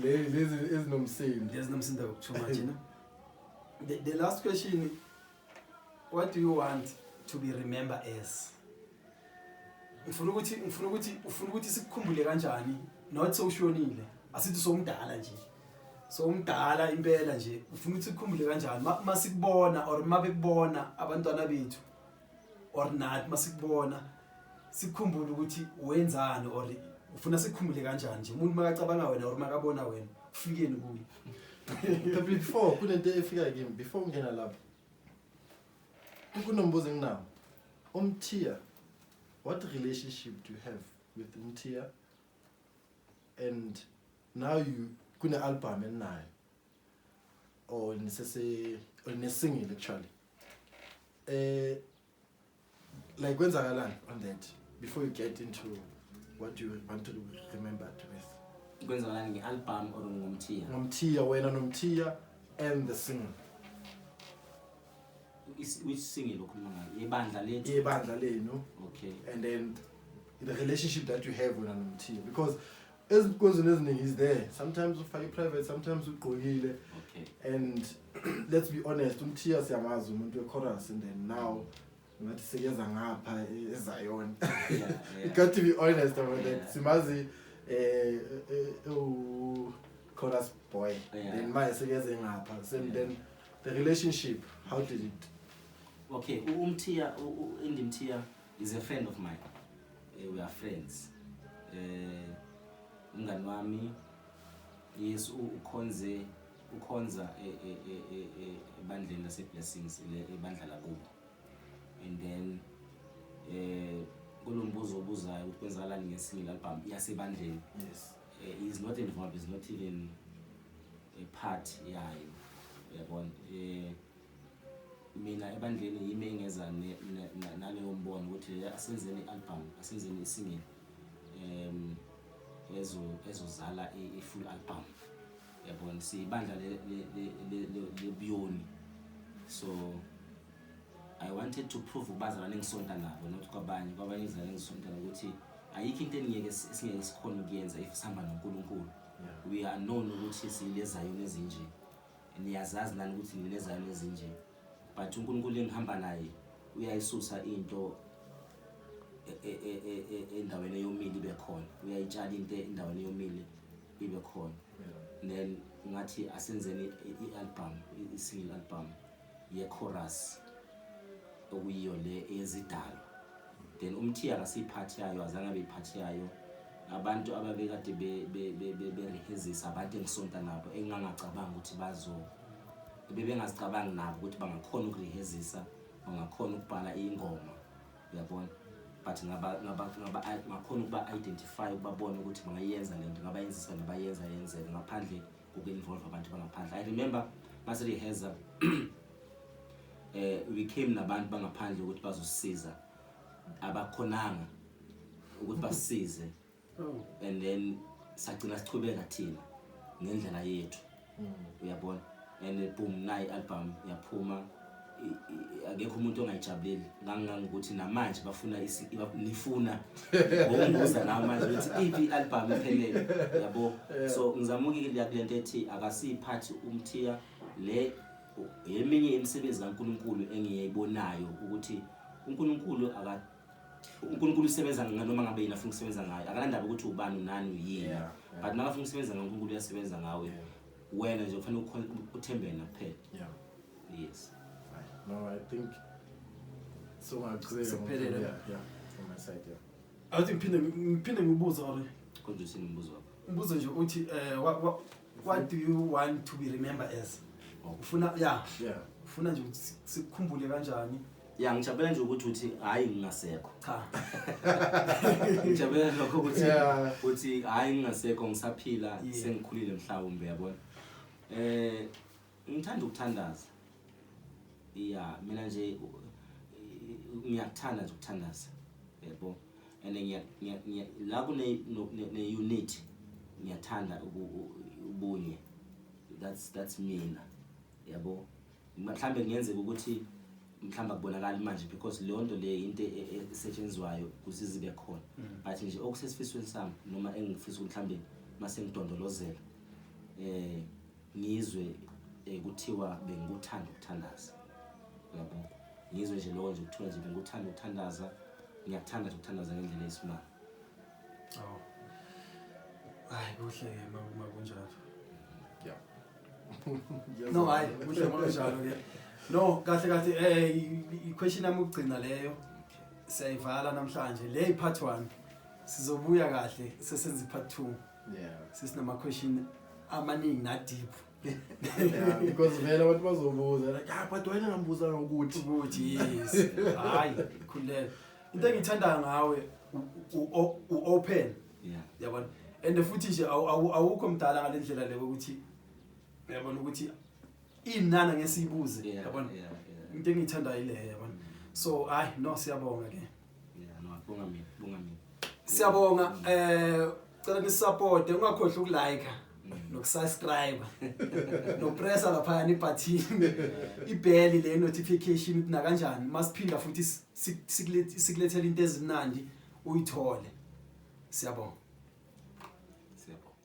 Le lezi ezinomsindo. Lezi nomsindo too much, you know. The last question, what do you want to be remembered as? Ngifuna ukuthi ngifuna ukuthi ufuna ukuthi sikukhumbule kanjani, not sowushonile, asithi sowumdala nje. Sowumdala impela nje, ufuna ukuthi sikukhumbule kanjani masikubona or mabekubona abantwana bethu or nathi masikubona sikukhumbule ukuthi wenzani or ufuna sikukhumbule kanjani nje umuntu makacabanga wena or makabona wena ufikeni kuye. But before kunento efika kimi before ungena lapho, kunombuzo enginawo. Umthiya, what relationship do you have with Umthiya? And now you kune album enayo or nisese or ne-single actually. Like kwenzakalani on that before you get into what you want to be remembered with? Kwenzakalani nge-album or ngomthiya? Ngomthiya, wena nomthiya and the single. Which single okhuluma ngayo? Ibandla lethu. Ibandla lenu. Okay. And then the relationship that you have wena nomthiya, because ezinkonzweni eziningi is there. Sometimes ufake private, sometimes ugqokile. Okay. And let's be honest, umthiya siyamazi umuntu we-chorus, and then now ngathi sekeza ngapha eZion. Yeah. You got to be honest about that. Yeah. Simazi chorus boy. Yeah. Then manje sekeze ngapha. So Yeah. then the relationship, how did it? Okay, Umthiya, Andy Mthiya is a friend of mine. We are friends. Umngani wami, yes, ukhonza ebandleni lase Blessings, ebandla lakubo. And then kulombuzo obuzayo ukuthi kwenzakalani ngesingle album yasebandleni. Yes. He is not involved, is not even a part yayo. Uyabona? Mina ebandleni yimi engeza naleyo mbono ukuthi asenzeni i-album, asenzeni i-single, ezozala i-full album. Uyabona, siyibandla leBuyoni. So I wanted to prove kubazalwane engisonta nabo, not kwabanye izalwane engisonta nabo ukuthi ayikho into esingeke sikhone ukuyenza if sihamba noNkulunkulu. Yeah. We are known ukuthi siyilezayo ezinje. Niyazazi nani ukuthi nilezayo ezinje. But uNkulunkulu engihamba naye uyayisusa into endaweni eyomile ibe khona. Uyayitshala into endaweni eyomile ibe khona. Yeah. Then ngathi asenzeni i-album, i-single album ye-chorus okuyiyo le eyezidalwa. Then Umthiya akasiyiphathi yayo, azange abe yiphathi yayo. Abantu ababekade berehezisa abantu engisonta nabo engangacabanga ukuthi bazo, bebengazicabangi nabo ukuthi bangakhona ukurehezisa, bangakhona ukubhala ingoma, uyabona. But ngakhona ukuba identify, ukubabona ukuthi bangayenza lento, ngabayenzisa nabayenza yenzeke ngaphandle koku-involve abantu bangaphandle. I remember masireheza, we came nabantu bangaphandle ukuthi bazosisiza, abakhonanga ukuthi basisize. Oh. And then sagcina sichubeka thina ngendlela yethu. Uyabona? And boom, nayi album yaphuma. Akekho umuntu ongayijabuleli ngangangokuthi namanje bafuna nifuna ngokungibuza nawe manje ukuthi iphi i-album ephelele, yabo. So ngizama ukuya kule nto ethi akasiyiphathi uMthiya le, eminye imisebenzi kaNkulunkulu engiyibonayo ukuthi uNkulunkulu aka uNkulunkulu usebenza noma ngabe yena afuna ukusebenza ngayo, akanandaba ukuthi ubani, unani, uyini, but makafuna ukusebenza ngaNkulunkulu uyasebenza ngawe. Wena nje kufanele uthembe yena kuphela. Yes. Fine. No, I think so ngachubeka. Sekuphelele. Yeah, from my side, yeah. Awuthi ngiphinde ngibuze or Konje usini umbuzo wakho? Umbuzo nje uthi what do you want to be remembered as? Oh. Ufuna, yeah. Ufuna nje ukuthi sikukhumbule kanjani? Ya, ngijabula nje ukuthi uthi hayi ngingasekho. Cha. Ngijabula lokho ukuthi uthi hayi ngingasekho, ngisaphila, sengikhulile mhlawumbe, yabona. Ngithanda ukuthandaza. Yeah, mina nje ngiyakuthanda nje ukuthandaza. Yebo. And la kune ne unity, ngiyathanda ubunye. That's mina. Yabo. Mhlambe kungenzeka ukuthi mhlamba kubonakala manje because leyo nto le into esetshenziswayo ukuze zibe khona. But nje okusesifisweni sami noma engifisa ukuthi mhlambe mase ngidondolozela ngizwe kuthiwa bengikuthanda ukuthandaza. Yabo. Ngizwe nje lokho nje kuthiwa nje bengikuthanda ukuthandaza, ngiyakuthanda nje ukuthandaza ngendlela eyisimanga. Oh. Hayi kuhle ke uma kunjalo. Yeah. No, hayi kuhle uma kunjalo ke. No, kahle kahle i-question yami ukugcina leyo. Siyayivala namhlanje. Le part 1. Sizobuya kahle sesenza part 2. Sesinama question amaningi na deep. Yeah, because vele abantu bazobuza like, but wena ngambuza ukuthi ukuthi yes. Hayi, khuleka. Into engithandayo ngawe u-open. Yabona? And futhi nje awukho mdala ngalendlela le ukuthi yabona ukuthi inana ngesibuze, yabona? Into engithandayo ile, yabona? So hayi no, siyabonga ke. Yeah, no, bonga mina, bonga mina. Siyabonga, cela ni support, ungakhohlwa ukulike nokusubscribe nopressa lapha ni button ibell le notification ukuthi nakanjani masiphinda futhi sikulethele into ezimnandi uyithole. Siyabonga. Siyabonga.